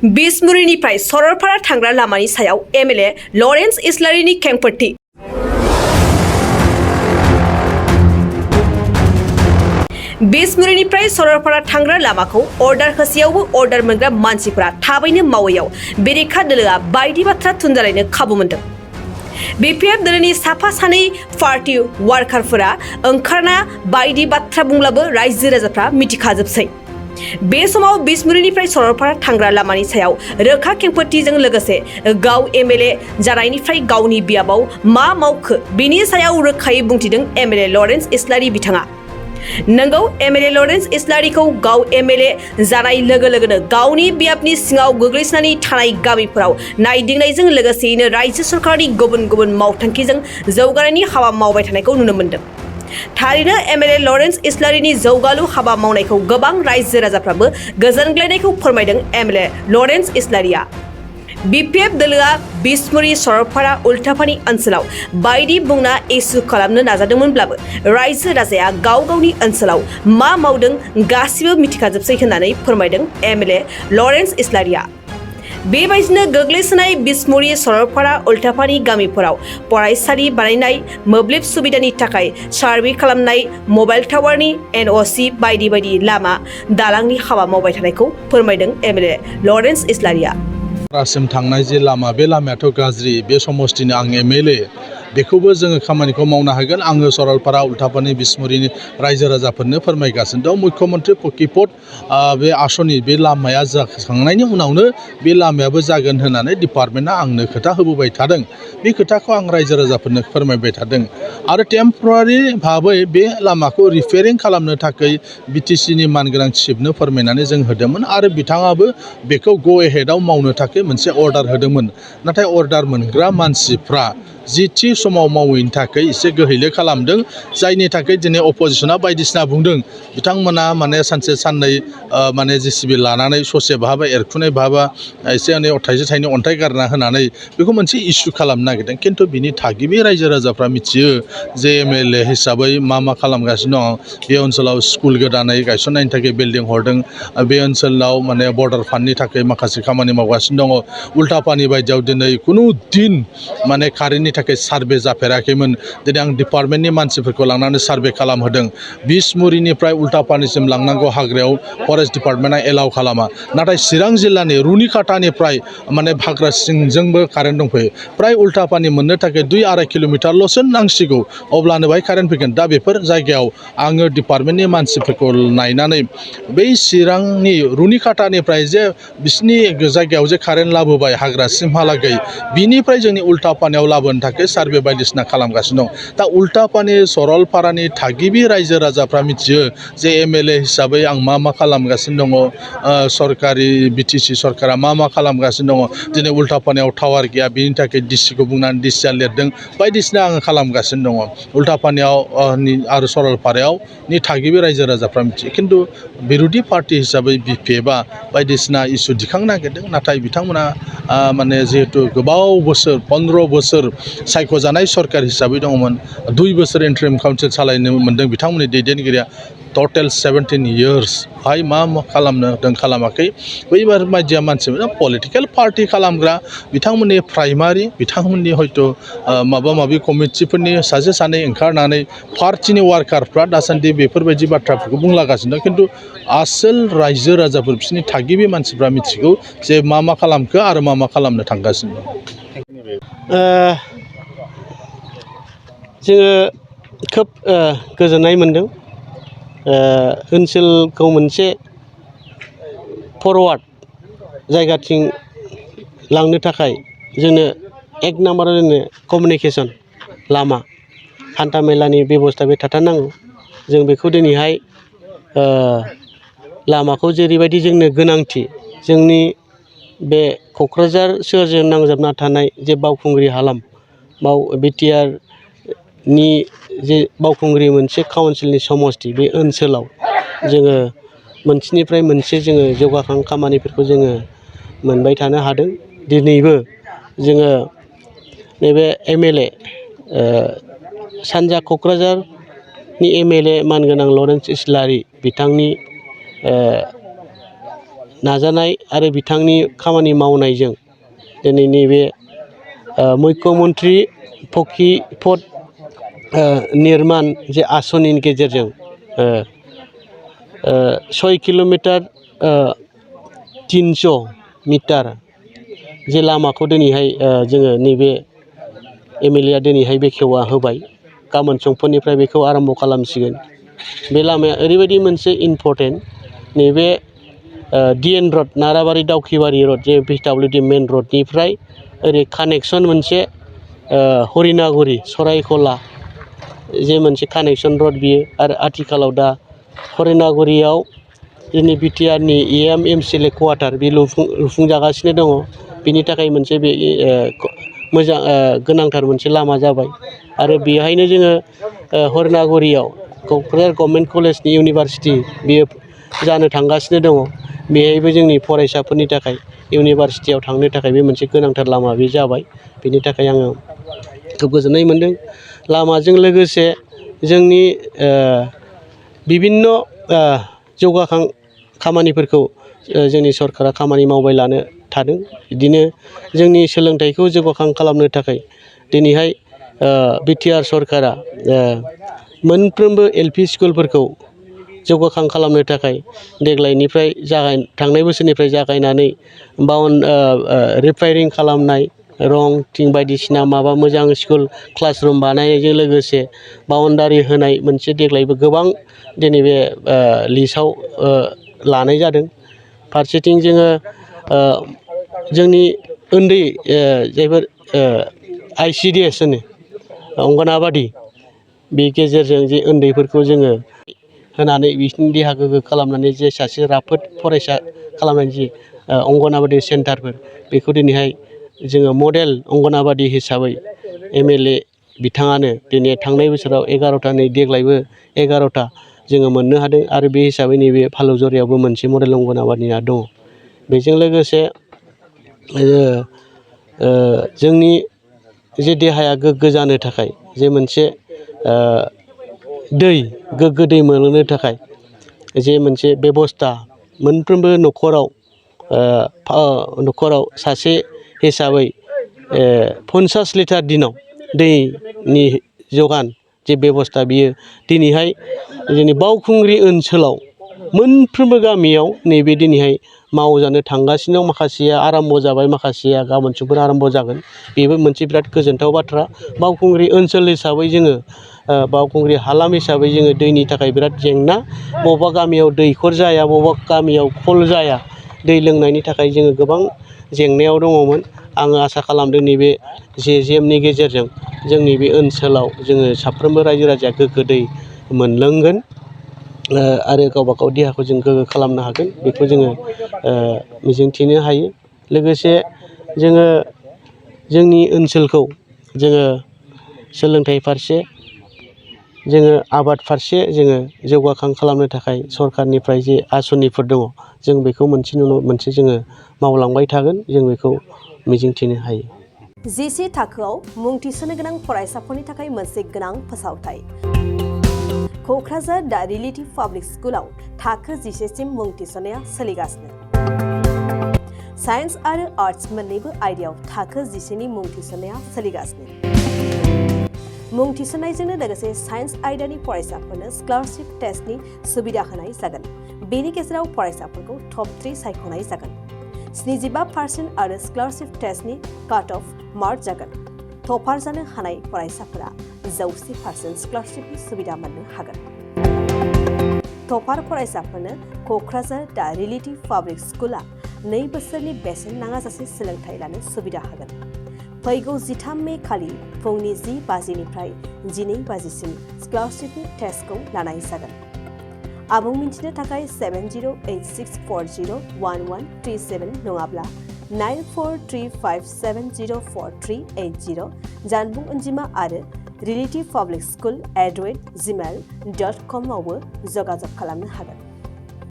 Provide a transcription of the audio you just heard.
बिसमुरिनिफ्राय सरलपारा थांग्रा लामानि सायाव एमएलए लरेन्स इस्लारिनि खेंफोरथि। बिसमुरिनिफ्राय सरलपारा थांग्रा लामाखौ अर्डार होसेयावबो अर्डार मोनग्रा मानसिफोरा थाबैनो मावैयाव बेरेखा दोलोआ बायदि बाथ्रा थुनजालायनो खाबु मोनदों। बिपिएफ दोलोनि साफा सानै पार्टी वार्कारफोरा ओंखारना बायदि बाथ्रा बुंब्लाबो रायजो राजाफ्रा मिथिखाजोबसै। बे समाव बिसमुरिनिफ्राय सरलपारा थांग्रा लामानि सायाव रोखा खेंफोरथिजों लोगोसे गाव एमएलए जानायनिफ्राय गावनि बियाबाव मा मावखो बिनि सायाव रोखायै बुंथिदों एमएलए लरेन्स इस्लारि बिथाङा। नंगौ, एमएलए लरेन्स इस्लारिखौ गाव एमएलए जानाय लोगो लोगोनो गावनि बियाबनि सिङाव गोग्लैसोनानै थानाय गामिफोराव नायदिंनायजों लोगोसेयैनो रायजो सरकारनि गुबुन गुबुन मावथांखिजों जौगानायनि हाबा मावबाय थानायखौ नुनो मोन्दों। थारैनो एमएलए लरेन्स इस्लारिनि जौगालु हाबा मावनायखौ गोबां रायजो राजाफ्राबो गोजोनग्लायनायखौ फोरमायदों एमएलए लरेन्स इस्लारिया। बिपिएफ दोलोआ बिसमुरि सरलपारा उल्टापानि ओनसोलाव बायदि बुंना इस्यु खालामनो नाजादोंमोनब्लाबो रायजो राजाया गाव गावनि ओनसोलाव मा मावदों गासिबो मिथिखाजोबसै होननानै फोरमायदों एमएलए लरेन्स इस्लारिया। बेबायदिनो गोग्लैसोनाय बिसमुरि सरलपारा उल्टापानि गामिफोराव फरायसालि बानायनाय, मोब्लिब सुबिदानि थाखाय सार्भे खालामनाय, मबाइल टावारनि एनअसि बायदि बायदि लामा दालांनि हाबा मावबाय थानायखौ फोरमायदों एमएलए लरेन्स इस्लारिया। रासिम थांनाय जे लामा, बे लामायाथ' गाज्रि। बे समस्थिनि आं एमएलए, बेखौबो जोङो खामानिखौ मावनो हागोन। आङो सरलपारा उल्टापानि बिसमुरिनि रायजो राजाफोरनो फोरमायगासिनो दं। मुख्यमन्त्रि पकिपट बे आसनि बे लामाया जाखांनायनि उनावनो बे लामायाबो जागोन होननानै डिपार्टमेन्टआ आंनो खोथा होबोबाय थादों। बे खोथाखौ आं रायजो राजाफोरनो फोरमायबाय थादों। आरो टेम्परारि भाबै बे लामाखौ रिपेयारिं खालामनो थाखाय बिटिसिनि मानगोनां चिफनो फोरमायनानै जों होदोंमोन आरो बिथाङाबो बेखौ गो एहेडआव मावनो थाखाय मोनसे अर्डार होदोंमोन। नाथाय अर्डार मोनग्रा मानसिफ्रा जि थि समाव मावैनि थाखाय एसे गोहैले खालामदों, जायनि थाखाय दिनै अपोजिसना बायदिसिना बुंदों। बिथांमोना माने सानसे साननै माने जेसिबि लानानै ससे बहाबा एरखुनाय बहाबा एसे एनै थाइसे थाइनै अन्थाइ गारना होनानै बेखौ मोनसे इस्यु खालामनो नागिरदों। खिन्थु बिनि थागिबि रायजो राजाफ्रा मिथियो जे एमएलए हिसाबै मा खालामगासिनो दं। बे ओनसोलाव स्कुल गोदानै गायसननायनि थाखाय बिल्डिं हरदों। बे ओनसोलाव माने बर्डार फान्डनि थाखाय माखासे खामानि मावगासिनो दङ। उल्टापानि बायदियाव दिनै खुनु दिन माने कारेन्टनि थाखाय सार्भे जाफेराखैमोन। दिनै आं डिपार्टमेन्टनि मानसिफोरखौ लांनानै सार्भे खालामहोदों। बिसमुरिनिफ्राय उल्टापानिसिम लांनांगौ हाग्रायाव फरेस्ट डिपार्टमेन्टआ एलाउ खालामा। नाथाय चिरां जिल्लानि रुनिकाटानिफ्राय माने हाग्रा सिंजोंबो कारेन्ट दंफैयो। फ्राय उल्टापानि मोननो थाखाय 2-2.5 किल'मिटारल'सो नांसिगौ, अब्लानो बाहाय कारेन्ट फैगोन। दा बेफोर जायगायाव आङो डिपार्टमेन्टनि मानसिफोरखौ नायनानै बै चिरांनि रुनिकाटानिफ्राय जे बिसिनि जायगायाव जे कारेन्ट लाबोबाय हाग्रासिमहालागै, बिनिफ्राय जोंनि उल्टापानियाव लाबोनो थाखाय सार्भे बायदिसिना खालामगासिनो दं। दा उल्टापानि सरलपारानि थागिबि रायजो राजाफ्रा मिथियो जे एमएलए हिसाबै आं मा खालामगासिनो दङ। सरकारि बिटिसि सरकारा मा खालामगासिनो दङ। दिनै उल्टापानियाव टावार गैया, बिनि थाखाय डिसिखौ बुंनानै डिसिआ लिरदों। बायदिसिना आङो खालामगासिनो दङ। उल्टापानियाव आरो सरलपारायाव नि थागिबि रायजो राजाफ्रा मिथियो। खिन्थु बिर'धि पार्टि हिसाबै बिपिएफआ बायदिसिना इस्यु दिखांनो नागिरदों। नाथाय बिथांमोना माने जिहेतु गोबाव बोसोर 15 बोसोर सायख'जानाय सरकार हिसाबै दङमोन। 2 बोसोर इन्टारिम काउन्सिल सालायनो मोन्दों बिथांमोननि दैदेनगिरिया। टटेल 17 इयार्स हाय मा खालामनो होदों खालामाखै। बैबार बायदिया मानसिफोरा पलिटिकेल पार्टि खालामग्रा, बिथांमोननि प्राइमारि, बिथांमोननि हयथ' माबा माबि कमिटिफोरनि सासे सानै ओंखारनानै पार्टिनि वार्कारफ्रा दासान्दि बेफोरबायदि बाथ्राफोरखौ बुंलागासिनो दं। खिन्थु आसोल रायजो राजाफोर, बिसोरनि थागिबि मानसिफ्रा मिथिगौ जे मा खालामखो आरो मा खालामनो थांगासिनो दं। जोङो खोब गोजोननाय मोनदों। ओनसोलखौ मोनसे फरवार्ड जायगाथिं लांनो थाखाय जोंनो 1 नाम्बाराव जोंनो कमिउनिकेसन लामा, हान्था मेलानि बेबस्था बे थाथारनांगौ। जों बेखौ दिनैहाय लामाखौ जेरैबायदि जोंनो गोनांथि, जोंनि बे क'क्राझार सोहोरजों नांजाबना थानाय जे बावखुंग्रि हालाम, बिटिआरनि जे बावखुंग्रि मोनसे काउन्सिलनि समस्ति, बे ओनसोलाव जोङो मोनसेनिफ्राय मोनसे जोङो जौगाखां खामानिफोरखौ जोङो मोनबाय थानो हादों। दिनैबो जोङो नैबे एमएलए सानजा क'क्राझारनि एमएलए मानगोनां लरेन्स इस्लारि बिथांनि नाजानाय आरो बिथांनि खामानि मावनायजों दिनै नैबे मुख्यमन्त्रि पकि पथ निर्मान जे आसनिनि गेजेरजों 6 किल'मिटार 300 मिटार जे लामाखौ दिनैहाय जोङो नैबे MLA दिनैहाय बेखेवना होबाय। गाबोन समफोरनिफ्राय बेखौ आरम्भ खालामसिगोन। बे लामाया ओरैबायदि मोनसे इम्परटेन्ट, नैबे DN रड नाराबारि दाउखिबारि रड जे PWD मेन रडनिफ्राय ओरै कानेक्सन मोनसे हरिनागुरि सरायखला जे मोनसे कानेक्सन रड बियो। आरो आथिखालाव दा हरिनागुरियाव जोंनि BTRनि MCLA क्वार्टार बे लुफुंजागासिनो दङ। बिनि थाखाय मोनसे बे मोजां गोनांथार मोनसे लामा जाबाय। आरो बेहायनो जोङो हरिनागुरियाव क'क्राझार गभर्नमेन्ट कलेजनि इउनिभारसिटि बेयो जानो थांगासिनो दङ। बेहायबो जोंनि फरायसाफोरनि थाखाय इउनिभारसिटियाव थांनो थाखाय बे मोनसे गोनांथार लामा बे जाबाय। बेनि थाखाय आङो खोब गोजोननाय मोनदों। लामाजों लोगोसे जोंनि बिभिन्न जौगाखां खामानिफोरखौ जोंनि सरकारा खामानि मावबाय लानो थादों। बिदिनो जोंनि सोलोंथाइखौ जौगाखां खालामनो थाखाय दिनैहाय BTR सरकारा मोनफ्रोमबो LP स्कुलफोरखौ जौगाखां खालामनो थाखाय देग्लायनिफ्राय थांनाय बोसोरनिफ्राय जागायनानै रिपेयारिं खालामनाय, रं थिं बायदिसिना माबा मोजां स्कुल क्लासरुम बानायनायजों लोगोसे बाउन्डारि होनाय मोनसे देग्लायबो गोबां दिनै बे लिस्टआव लानाय जादों। फारसेथिं जोङो जोंनि उन्दै जायफोर ICDS होनो अंगनाबादि, बे गेजेरजों जे उन्दैफोरखौ जोङो होनानै बिसोरनि देहा गोग्गो खालामनानै जे सासे राफोद फरायसा खालामनायनि जि अंगनाबादि सेन्टारफोर, बेखौ दिनैहाय जोङो मडेल अंगनाबादि हिसाबै MLA बिथाङानो दिनै थांनाय बोसोराव 11टा, नै देग्लायबो 11टा जोङो मोननो हादों। आरो बे हिसाबै नैबे फालौजरियावबो मोनसे मडेल अंगनाबादिया दङ। बेजों लोगोसे जोंनि जे देहाया गोग्गो जानो थाखाय जे मोनसे दै गोग्गो दै मोनलोंनो थाखाय जे मोनसे बेबस्था मोनफ्रोमबो न'खराव सासे हिसाबै 50 लिटार दिनाव दैनि जगान जे बेबस्था बियो दिनैहाय जोंनि बावखुंग्रि ओनसोलाव मोनफ्रोमबो गामियाव नैबे दिनैहाय मावजानो थांगासिनो दं। माखासेया आराम्भ जाबाय, माखासेया गाबोन समफोर आराम्भ जागोन। बेबो मोनसे बिराद गोजोनथाव बाथ्रा। बावखुंग्रि ओनसोल हिसाबै जोङो बावखुंग्रि हालाम हिसाबै जोङो दैनि थाखाय बिराद जेंना। बबेबा गामियाव दैखर जाया, बबेबा गामियाव खल जाया। दै लोंनायनि थाखाय जोङो गोबां जेंनायाव दङमोन। आङो आसा खालामदों नैबे JJMनि गेजेरजों जोंनि बे ओनसोलाव जोङो साफ्रोमबो रायजो राजाया गोग्गो दै मोनलोंगोन आरो गावबा गाव देहाखौ जों गोग्गो खालामनो हागोन, बेखौ जोङो मिजिंथिनो हायो। लोगोसे जोङो जोंनि ओनसोलखौ जोङो सोलोंथाइ फारसे, जोङो आबाद फारसे जोङो जौगाखां खालामनो थाखाय सरकारनिफ्राय जे आसनिफोर दङ, जों बेखौ मोनसे उनाव मोनसे जोङो मावलांबाय थागोन, जों बेखौ मिजिंथिनो हायो। जिसे थाखोआव मुं थिसननो गोनां फरायसाफोरनि थाखाय मोनसे गोनां फोसावथाय। क'क्राझार दा रिलेटिभ पाब्लिक स्कुलाव थाखो 10 सिम मुं थिसननाया सोलिगासिनो। साइन्स आरो आर्ट्स मोन्नैबो आयदायाव थाखो 10 नि मुं थिसननाया सोलिगासिनो। मुं थिसननायजोंनो लोगोसे साइन्स आयदानि फरायसाफोरनो स्कलारशिप टेस्टनि सुबिदा होनाय जागोन। बेनि गेजेराव फरायसाफोरखौ टप 3 सायख'नाय जागोन। 75% आरो स्कलारशिप टेस्टनि काट अफ मार्क जागोन। टपार जानो हानाय फरायसाफोरा 100% स्कलारशिपनि सुबिदा मोननो हागोन। टपार फरायसाफोरनो क'क्राझार दा रिलेटिभ पाब्लिक स्कुला 2 बोसोरनि बेसेन नाङाजासे सोलोंथाइ लानो सुबिदा होगोन। फैगौ 13 मे खालि फुंनि 10 बाजिनिफ्राय 12 बाजिसिम स्कलारशिपनि टेस्टखौ लानाय जागोन। आबुं मिन्थिनो थाखाय 7086401137 नङाब्ला 9435704380 जानबुं अनजिमा आरो relativepublicschool@gmail.com आवबो जगाजग खालामनो हागोन।